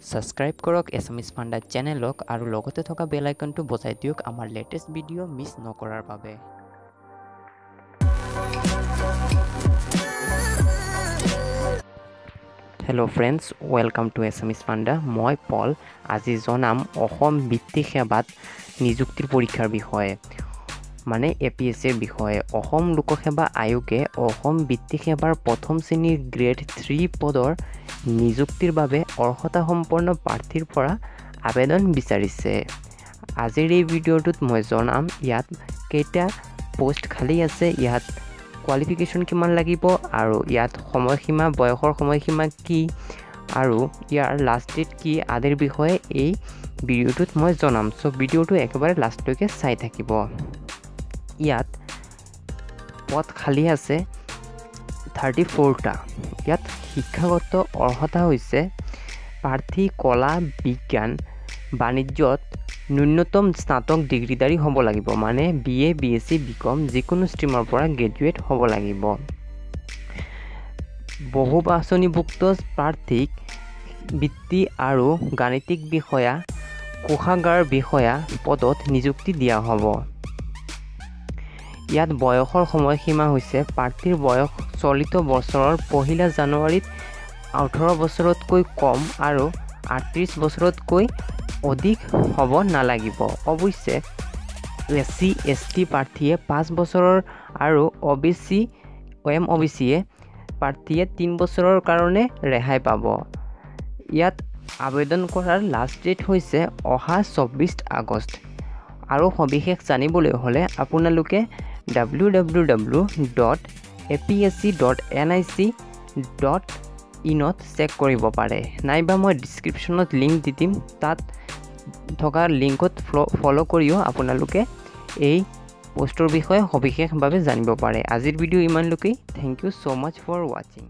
Subscribe কৰক এছামিছ ফাণ্ডা চেনেলক আৰু লগতে থকা বেল আইকনটো বজাই দিয়ক আমাৰ লেটেষ্ট ভিডিঅ' মিছ নকৰাৰ বাবে। Hello' friends, welcome to Assamese Funda. মই পল। আজি জনাম অসম বৃত্তি সেৱাত নিযুক্তিৰ পৰীক্ষাৰ বিষয়ে, মানে এ পি এছ চিৰ বিষয়ে। অসম লোকসেৱা আয়োগে অসম বৃত্তি সেৱাৰ প্ৰথম শ্ৰেণীৰ গ্ৰেড 3 পদৰ নিযুক্তিৰ বাবে অৰ্হতা সম্পন্ন প্ৰাৰ্থীৰ পৰা আবেদন বিচাৰিছে। আজিৰ এই ভিডিঅ'টোত মই জনাম ইয়াত কেইটা পষ্ট খালী আছে, ইয়াত কোৱালিফিকেশ্যন কিমান লাগিব আৰু ইয়াত সময়সীমা, বয়সৰ সময়সীমা কি আৰু ইয়াৰ লাষ্ট ডেট কি আদিৰ বিষয়ে এই ভিডিঅ'টোত মই জনাম। চ' ভিডিঅ'টো একেবাৰে লাষ্টলৈকে চাই থাকিব। ইয়াত পদ খালী আছে 34টা। ইয়াত শিক্ষাগত অৰ্হতা হৈছে প্ৰাৰ্থী কলা, বিজ্ঞান, বাণিজ্যত ন্যূনতম স্নাতক ডিগ্ৰীধাৰী হ'ব লাগিব, মানে B A, B S C, B com যিকোনো ষ্ট্ৰীমৰ পৰা গ্ৰেজুৱেট হ'ব লাগিব। বহু বাছনিভুক্ত প্ৰাৰ্থীক বৃত্তি আৰু গাণিতিক বিষয়া, কোষাগাৰ বিষয়া পদত নিযুক্তি দিয়া হ'ব। ইয়াত বয়সৰ সময়সীমা হৈছে প্ৰাৰ্থীৰ বয়স চলিত বছৰৰ 1 জানুৱাৰীত 18 বছৰতকৈ কম আৰু 38 বছৰতকৈ অধিক হ'ব নালাগিব। অৱশ্যে এছ চি, এছ টি প্ৰাৰ্থীয়ে 5 বছৰৰ আৰু অ' বি চি, এম অ' বি চিয়ে প্ৰাৰ্থীয়ে 3 বছৰৰ কাৰণে ৰেহাই পাব। ইয়াত আবেদন কৰাৰ লাষ্ট ডেট হৈছে অহা 24 আগষ্ট। আৰু সবিশেষ জানিবলৈ হ'লে আপোনালোকে W W W dot A P S C dot N I C dot ইনত check কৰিব পাৰে, নাইবা মই ডিছক্ৰিপশ্যনত লিংক দি দিম, তাত থকা লিংকত ফ'ল' কৰিও আপোনালোকে এই পষ্টৰ বিষয়ে সবিশেষভাৱে জানিব পাৰে। আজিৰ video' ইমানলৈকেই। Thank you so much for watching.